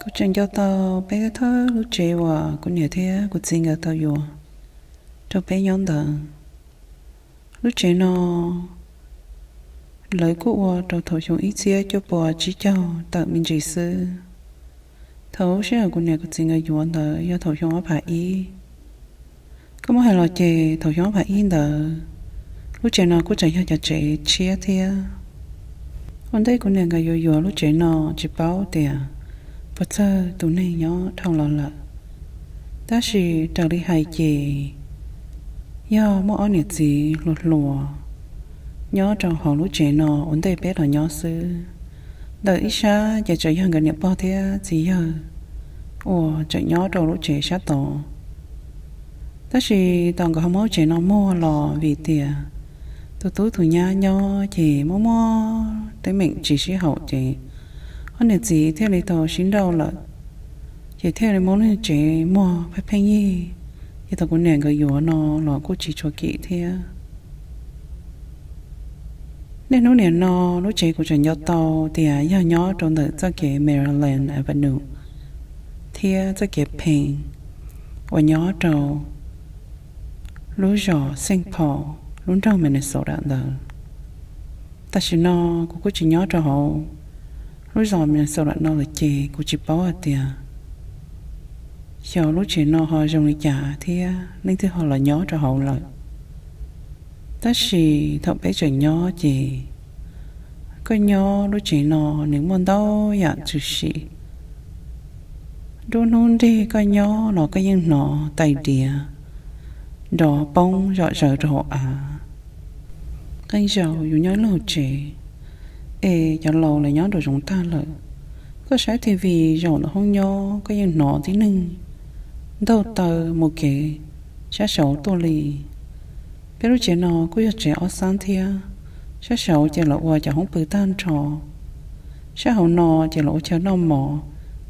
Kuv tseem nco tau peb thawj lub tsev uas kuv niam thiab kuv txiv nkawd tau yuav rau peb nyob ntawd. Lub tsev no lawv kuj ua rau thaum xyoo ib txhiab cuaj puas tsib caug tawm me ntsis xwb. Thaum sij hawm kuv niam kuv txiv nkawd yuav ntawd yog thaum xyoo ob phav ib. Koj muab hais los ces thaum xyoo ob phav ib ntawd, lub tsev no kuj tseem yog cov tsev tshiab thiab. Ua ntej kuv niam nkawd yuav yuav lub tsev no tsis paub tias puas txawg tus neeg nyob dhau los lawm. Tab sis raws li hais ces yog muaj ob niam txiv hluas hluas nyob rau hauv lub tsev no ua ntej peb los nyob xwb. Ntawm ib sab ces tseem yog nkawd niam pog thiab txiv yawg uas tseem nyob rau lub tsev sab tod. Tab sis thaum nkawd ho muab lub tsev no muag los vim tias tus tub tus nyab nyob ces muaj muaj teeb meem tsis sib haum ces ob niam txiv thiaj li tau sib nrauj lawm, ces thiaj li muab lub tsev muag pheej pheej yig. Ces thaum kuv niam nkawd yuav no los kuj tsis tshua kim thiab. Niaj hnub nim no lub tsev kuv tseem nco tau tias yog nyob rau ntawm txoj kev Maryland Avenue thiab txoj kev Payne uas nyob rau lub zos Saint Paul, lub nroog Minnesota ntawd. Tam sim no kuv kuj tsis nyob rau hauv lub zos Minnesota no lawm ces kuv tsis paub hais tias xyov lub tsev no ho zoo li cas thiab leej twg ho los nyob rau hauv lawm. Tab sis thaum peb tseem nyob ces koj nyob lub tsev no nws muaj ntau yam tshwm sim. Nruab hnub nrig koj nyob los koj yeej hnov tais diav nrov poob zom zaws rau hauv av. Qee zaus yus nyob ib lub tsev es cov laus lawv nyob nraum zoov tag lawm, koj saib T V zaum ntawm hoob nyob koj yeej hnov tib neeg ntaug taw mus kev sab saud tuaj li. Peb lub tsev no kuj yog tsev ob xab thiab, sab saud ces lawv ua cov hoob pw tag nrho, sab hauv no ces lawv ua chaw noj mov,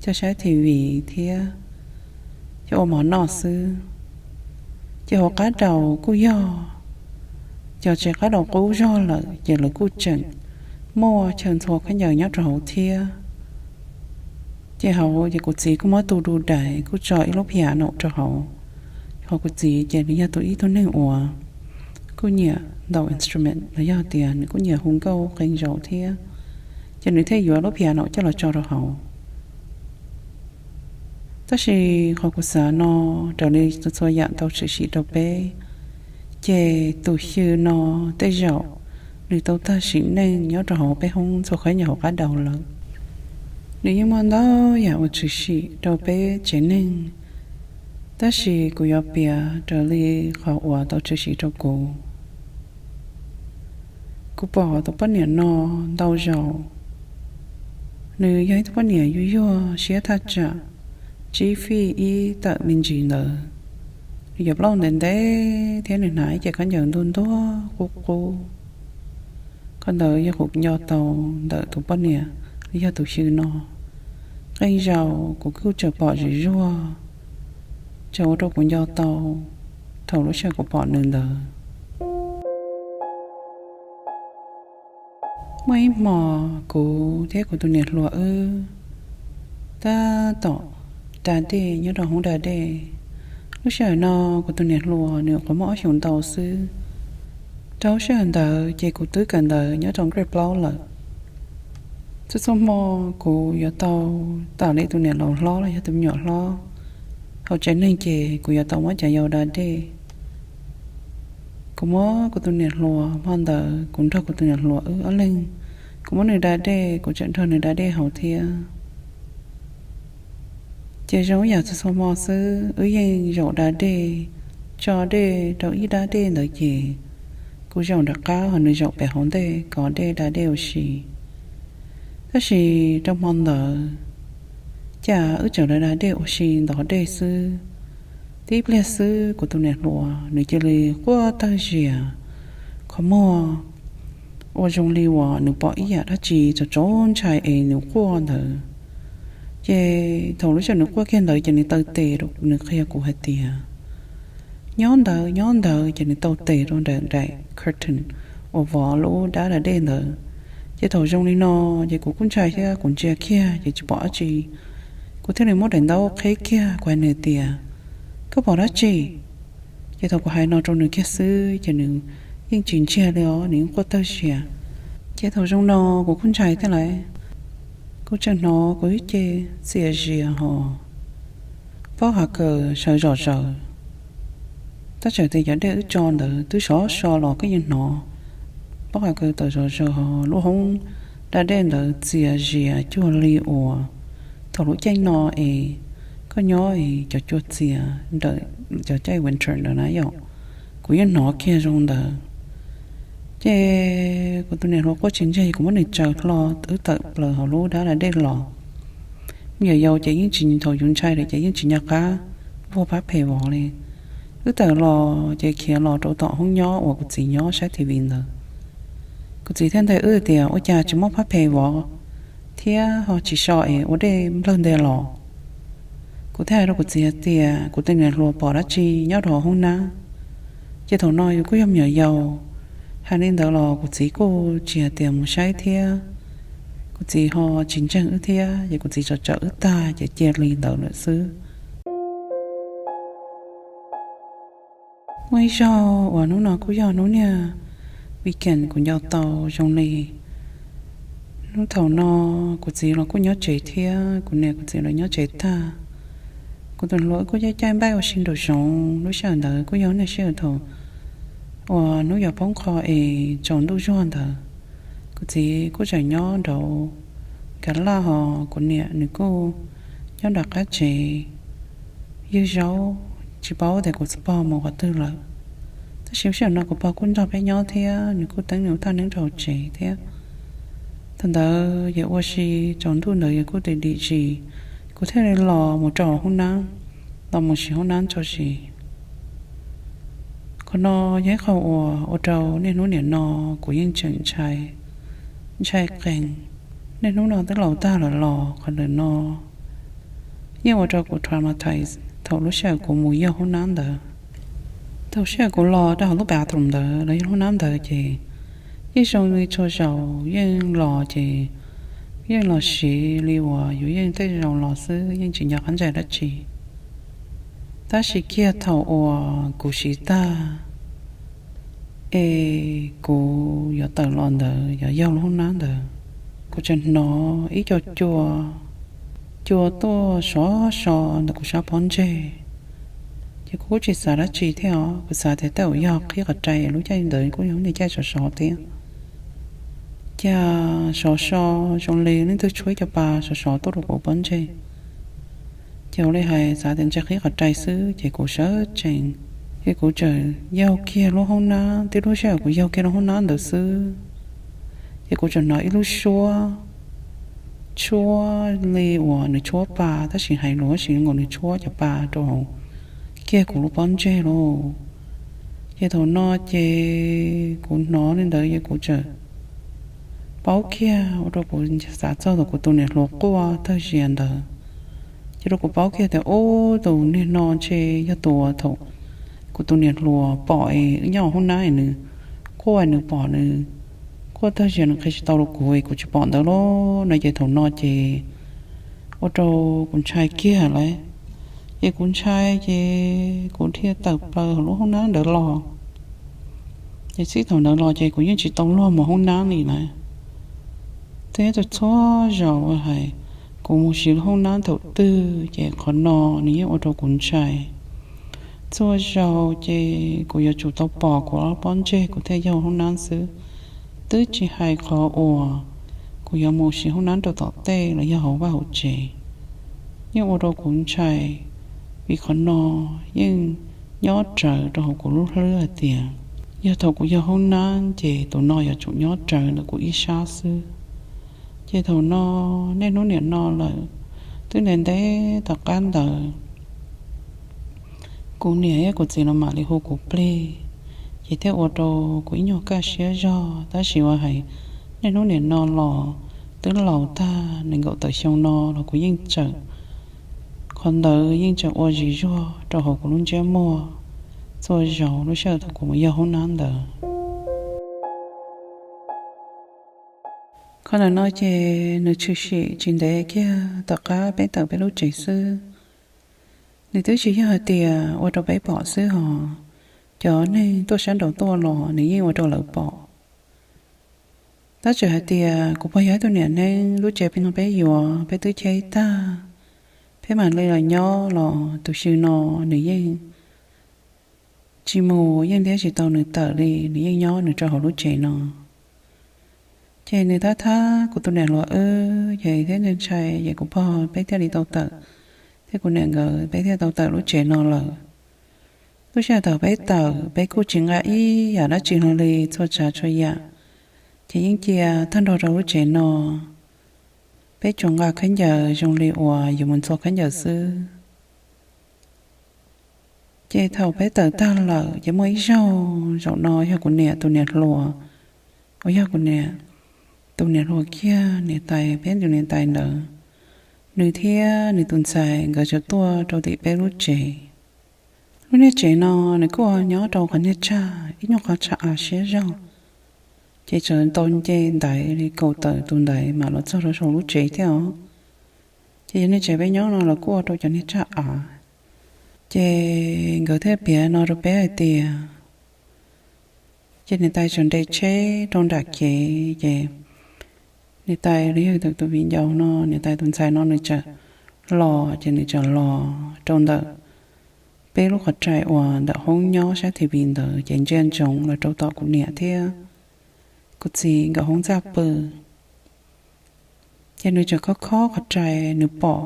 chaw saib T V thiab chaw ua mov noj xwb. Ces hauv qab daus kuj yog cov tsev qab daus qub zog lawm ces lawv kuj tseem muaj chaw ntxhua khaub ncaws nyob rau hauv thiab. Ces hauv ces kuv txiv kuj muab tu du dais kuj tso ib lub piano rau hauv. Ho kuv txiv ces nws yog tus ib tug neeg uas kuj nyiam ntaus instrument los yog tias nws kuj nyiam hu nkauj qee zaus thiab, ces nws thiaj yuav lub piano coj los tso rau hauv. Tab sis qhov kuv xav no, raws li txhua txhua yam tau tshwm sim rau peb, ces tus xyw no tej zaum nws tau tag sim neej nyob rau hauv peb hoob ntxhua khaub ncaws hauv qab daus lawm. Nws yeej muaj ntau yam uas tshwm sim rau peb tsev neeg, tab sis kuv yuav piav raws li qhov uas tau tshwm sim rau kuv. Kuv pom tus poj niam no ntau zaus, nws yog ib tug poj niam yuag yuag siab thaj tsam tsib feet ib tawm me ntsis ntawd. Nws cov plaub ntev ntev thiab nws hnav ib ce khaub ncaws ntuag ntuag qub qub. Qhov ntawd yog kuv nco tau ntawm tus poj niam, yog tus xyw no. Qee zaus kuv kuj tseem pom zem zuag, tseem ua rau kuv nco tau thaum lub sij hawm kuv pom nws ntawd. Muaj ib hmo kuv thiab kuv tus niam hluas wb tab tom da dej nyob rau hoob da dej. Lub sij hawm no kuv tus niam hluas nws nyuam qhuav muaj ob xyoos ntau xwb. Rau lub sij hawm ntawd ces kuv twb kawm ntawv nyob rau grade plaub lawm. Txhua txhua hmo kuv yuav tau, tam li tus niam laus hlob los yog tus me nyuam hlob hauv tsev neeg ces kuv yuav tau muab cov yau da dej. Kuv muab kuv tus niam hluas, hmo ntawd kuv nrog kuv tus niam hluas wb ob leeg, kuv muab nws da dej, kuv tseem nrog nws da dej haus thiab. Ces zoo ib yam txhua txhua hmo xwb, wb yeej zaum da dej, tso dej rau ib dab dej ntawd ces kuv zaum nram qab ho nws zaum pem hauv ntej kov dej da dej ua si. Tab sis rau hmo ntawd, cas wb tseem da da dej ua si ntov dej xwb, tib pliag xwb kuv tus niam hluas nws cia li quaj tawg zias, qhov muag ua zoo li uas nws pom ib yam dab tsi txaus txaus ntshai es nws quaj ntawd. Ces thaum lub sij hawm nws quaj kiag ntawd ces nws taw tes rau nws qhia kuv hais tias, nyob ntawd, nyob ntawd, ces nws taw tes rau nram daim curtain uas vov lub dab da dej ntawd. Ces thaum zoo li no, ces kuv kuj ntshai thiab kuv ntsia kiag ces tsis pom dab tsi. Kuv thiaj li muab daim ntaub qheb kiag, kuv hais nws tias, koj pom dab tsi? Ces thaum kuv hais no rau nws kiag xwb ces nws yeej tsis ntsiag li os, nws yeej quaj tawg zias. Ces thaum zoo no kuv kuj ntshai thiab lawm, kuv tseem hnov kuv ib ce txias zias hos pob hav kaws sawv zom zaws. Tab txawm tias cov dej wb tso ntawd twb sov so los koj yeej hnov pob hav kaws tawm zom zaws hos lub hoob da dej ntawd txias zias cuag li uas thaum lub caij no es koj nyob es cov cua txias ntawm cov caij winter ntawd na yom. Kuv yeej hnov kiag zoo ntawd. Ces kuv tus niam hluas quaj tsis ntsiag, kuv muab nws tsaws hlo, wb tawm plaws hauv lub dab da dej los. Me nyuam yaus ces yeej tsis, thaum yus ntshai lawm ces yeej tsis nco qab vog phab phem vov li. Wb tawm los ces khiav los rau tom hoob nyob uas kuv txiv nyob saib T V ntawd. Kuv txiv thiaj ntes wb tias, ua cas tsis muaj phab phem vov thiab ho tsis so es ua dej nplawg nte los? Kuv thiaj hais rau kuv txiv hais tias, kuv tus niam hluas pom dab tsi nyob rau hauv hoob nab. Ces thaum no yus kuj yog me nyuam yaus, hais li ntawd los kuv txiv kuj tsis hais tias mus saib thiab. Kuv txiv ho tsis ntseeg wb thiab, ces kuv txiv tsawm tsawm wb tag ces cia li ntawd lawm xwb. Muaj ib zaug uas hnub no kuj yog hnub niag weekend kuv nco tau zoo li hnub thaum no, kuv txiv los kuj nyob tsev thiab kuv niam kuv txiv los nyob tsev tag. Kuv tus hluas kuj caij caij npaij ua si nraum zoov, lub sij hawm ntawd kuj yog niag sij hawm thaum uas hnub yuav poob qho es tsaus ntuj zuag ntawd. Kuv txiv kuj tseem nyob nraud kav laj hos kuv niam nws kuj nyob nram qab tsev ywg zaub, tsis paub tias kuv txiv pog mus qhov twg lawm. Tab sis lub sij hawm no kuv pog kuj nrog peb nyob thiab nws kuj teeb nws thaj neeb rau hauv tsev thiab. Thaum ntawd yog ua si tsaus ntuj ntawd yog kuj dim dim zis, kuv thiaj li los mus rau hauv hoob nab, los mus siv hoob nab tso zis. Qhov no yog ib qho uas ua rau niaj hnub nim no kuv yeej tseem ntshai, ntshai qees. Niaj hnub no twb laus tag lawm los qhov ntawm no yeej ua rau kuv traumatize thaum lub sij hawm kuv mus yog hoob nab ntawd. Thaum sij hawm kuv los rau hauv lub bathroom ntawd los yog hoob nab ntawd ces yeej zoo li txhua zaus yeej los ces yeej los siv li uas yus yeej tej zaus los xwb, yeej tsis nco qab ntshai dab tsi. Tab sis kiag thaum uas kuv siv tag es kuv yuav tawm los ntawd yuav yog lub hoob nab ntawd, kuv tseem hnov ib co cua, cua tuaj sov so ntawm kuv sab pob ntseg. Ces kuv kuj tsis xav dab tsi thiab os, kuv xav tias tej zaum yog qhib qhov rai, lub caij ntawd kuj yog niag caij sov sov thiab. Cas sov so zoo li leej twg tshuab ib co pa sov sov tuaj rau kuv pob ntseg. Ces ua li hais xav tias ntshe qhib qhov rai xwb ces kuv sawv tsees, ces kuv txawm yaug kiag lub hoob nab, tib lub sij hawm kuv yaug kiag lub hoob nab ntawd xwb ces kuv txawm hnov ib lub suab tshuab li uas nws tshuab pa, tab sis hais lus tab sis nkaus nws tshuab cov pa rau hauv kiag kuv lub pob ntseg lauj. Ces thaum no ces kuv hnov li ntawd ces kuv txawm paub kiag ua rau kuv xav txog thaum kuv tus niam hluas quaj tawg zias ntawd. Ces rau kuv paub kiag tias ub, tus niag no ntshe yog tus uas thaum kuv tus niam hluas pom es wb nyob hauv hoob nab es nws quaj, nws pom nws quaj tawg zias nws qhia tsis tau rau kuv es kuv tsis pom ntawd lauj no. Ces thaum no ces ua rau kuv ntshai kiag lawm. Ces kuv ntshai ces kuv thiaj tawm plaws hauv lub hoob nab ntawd los. Ces txij thaum ntawd los ces kuv yeej tsis tau luag mus hoob nab li lawm. Thiab txhua zaus hais kuv mus siv lub hoob nab thaum twg ces qhov no nws yeej ua rau kuv ntshai. Txhua zaus ces kuv yuav tsum tau pom kuv ob pob ntseg kuv thiaj yaug hoob nab xwb, twb tsis hais qhov uas kuv yuav mus siv hoob nab rau tom tej los yog hauv vaj hauv tsev. Yeej ua rau kuv ntshai, vim qhov no yeej nyob rawv rau hauv kuv lub hlwb hais tias yog thaum kuv yaug hoob nab ces tus no yuav tsum nyob rawv ntawm kuv ib sab xwb. Ces thaum no niaj hnub nim no lawm, twb ntev ntev tom qab ntawd kuv niam thiab kuv txiv los mam li hu kuv plig, ces thiaj ua rau kuv ib nyuag kaj siab zog. Tab sis ua hais niaj hnub nim no los twb laus tag nees nkaum tawm xyoo no los kuv yeej tseem, qhov ntawd yeej tseem ua zis zuag rau hauv kuv lub ntsiab muag txhua zaus lub sij hawm thaum kuv mus yaug hoob nab ntawd. Qhov ntawm no ces nws tshwm sim tsis ntev kiag tom qab peb tawm peb lub tsev xwb. Nws twb tsis yog hais tias ua rau peb pom xwb hos, cov neeg tuaj sab nraud tuaj los nws yeej ua rau lawv pom. Tab tsis hais tias kuv pog yog ib tug niam neeb, lub tsev peb no peb yuav peb twb cheb tag, peb mam li los nyob los tus xyw no nws yeej tsis mus, yeej ntiab tsis tau nws tawm li, nws yeej nyob nws rau hauv lub tsev no. Ces nws thab thab kuv tus niam hluas wb ces thiab ntshai ntshai ces kuv pog peb thiaj li tau tawm, thiab kuv niam nkawd peb thiaj tau tawm lub tsev no lawm. Lub sij hawm thaum peb tawm peb kuj tsis nqa ib yam dab tsi hlo li, txhua tsav txhua yam ces yeej cia tag nrho rau lub tsev no. Peb tsuas nqa khaub ncaws zoo li uas yuav mus ntxhua khaub ncaws xwb. Ces thaum peb tawm tag lawm ces muaj ib zaug, zaum no yog kuv niam tus niam hluas, uas yog kuv niam tus niam hluas kiag niam tais, peb tus niam tais ntawd, nws thiab nws tus ntxhais nkawd txawm tuaj rau tim peb lub tsev. Lub niag tsev no nws kuj nyob rau qhov niag tshaj ib nyuag qhov tshaj av siab zog, ces txawm tau nce ntaiv li kaum tawm tus ntaiv mam los txog rau saum lub tsev thiab os. Ces yog niag tsev peb nyob no los kuj ua rau cov niag tshaj av. Ces nkawd thiaj piav no rau peb hais tias, ces niam tais txawm nres tsheb rau nram kev ces niam tais los yog tus viv ncaus no, niam tais tus ntxhais no nws txawm los, ces nws txawm los rau ntawm peb lub qhov rais uas ntawm hoob nyob sab T V ntawd ces ntsia ntsoov los rau tom kuv niam thiab kuv txiv nkawd hoob txaj pw. Ces nws txawm khob khob qhov rais nws pom,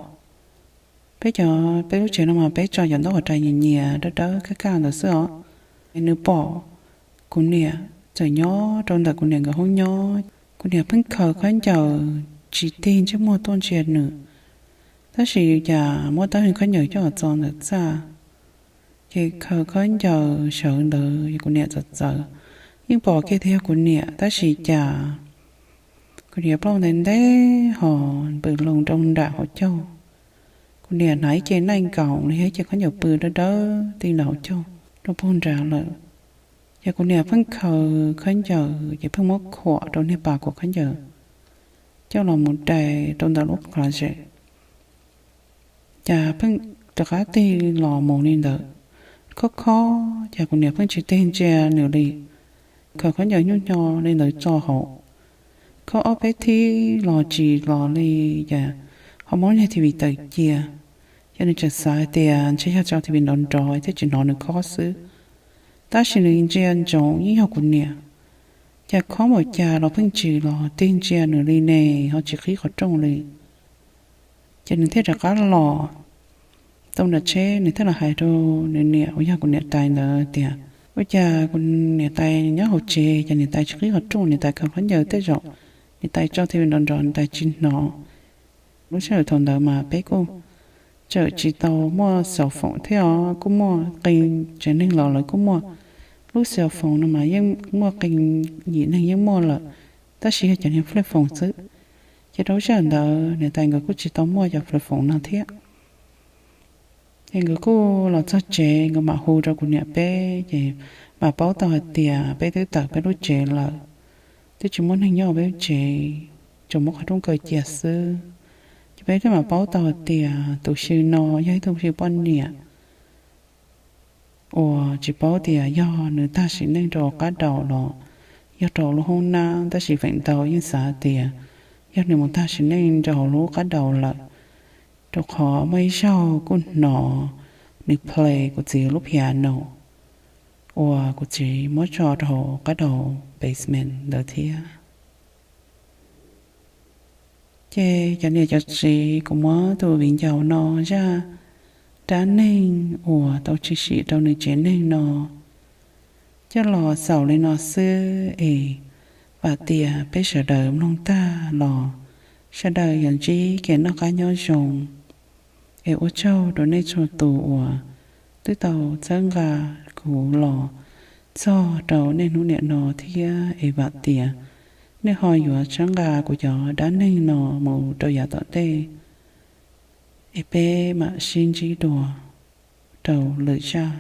peb cov, peb lub tsev no mas peb tso cov ntaub qhov rais nyias nyias dawb dawb kaj kaj ntawd xwb os. Nws pom kuv niam txawm nyob rau ntawm kuv niam nkawd hoob nyob, kuv niam pheej khaws khaub ncaws tsis tig ntsej muag tuaj ntsia nws, tab sis cas muab tab hwj khaub ncaws coj txo ntawm txaj, ces khaws khaub ncaws sawv ntawd kuv niam txawm txawv, yeej pom kiag tias yog kuv niam tab sis cas kuv niam plaub ntev ntev hos pw loo rau nram hauv caug. Kuv niam hnav ib ce naij nkaus los yog ib ce khaub ncaws pw dawb dawb ti nram hauv caug rau puag nrad lawm. Ces kuv niam pheej khaws khaub ncaws ces pheej muab khuam rau niag pas khuam khaub ncaws coj los mus dai rau ntawm lub closet. Cas pheej rov qab tig los mus li ntawd, khob khob, cas kuv niam pheej tsis tig ntsia nws li. Khaws khaub ncaws nyuj nyo li ntawd tso hauv, khob ob peb thib los tsis los li, cas ho muab niag T V tawm cia. Ces nws txawm xav hais tias ntshe yog tso T V nrov nrov thiaj tsis hnov nws khob xwb, tab sis nws ntsia ntsoov yeej yog kuv niam. Cas khob npaum cas los pheej tsis los tig ntsia nws li ne, ho tsis qhib qhov rooj li. Ces nws thiaj rov qab los tau nram tsheb, nws thiaj los hais rau nws niam uas yog kuv niam tais ntawd tias, ua cas kuv niam tais nyob hauv tsev ces niam tais tsis qhib qhov rooj, niam tais khaws khaub ncaws tej zaum, niam tais tso T V nrov nrov niam tais tsis hnov. Lub sij hawm thaum ntawd mas peb kuj tseem tsis tau muaj cell phone thiab os, kuj muaj qee tsev neeg los lawv kuj muaj lub cell phone no mas yeej muaj qee yim neeg yeej muaj lawm, tab sis yog cov niag flip phone xwb. Ces rau lub sij hawm ntawd niam tais nkawd kuj tsis tau muaj cov flip phone no thiab. Ces nkawd kuj los txog tsev nkawd mam hu rau kuv niam peb, ces mam paub tau hais tias peb twb tawm peb lub tsev lawm, twb tsis muaj neeg nyob peb lub tsev, tsuas muab qhov rooj kaw cia xwb. Ces peb thiaj mam paub tau hais tias tus xyw no yog ib tug xyw poj niam uas tsis paub tias yog nws tag sim neej rau qab daus los yog rau lub hoob nab, tab sis feem ntau yeej xav tias yog nws mus tag sim neej rau hauv lub qab daus lawm, rau qhov muaj ib zaug kuj hnov nws play kuv txiv lub piano uas kuv txiv muab tso rau hauv qab daus basement ntawd thiab. Ces cov niam cov txiv, kuv muab tus viv ncaus no zaj dab neeg uas tau tshwm sim rau nws tsev neeg no coj los xaus li no xwb es vam tias peb sawv daws mloog tag los sawv daws yuav ntsib kev noj qab nyob zoo. Es ua tsaug rau nej txhua tus uas twb tau txhawb nqa kuv los txog rau niaj hnub niam no thiab es vam tias nej ho yuav txhawb nqa kuv cov dab neeg no mus rau yav tom ntej. Es peb mam sib ntsib dua rau lwm zaj.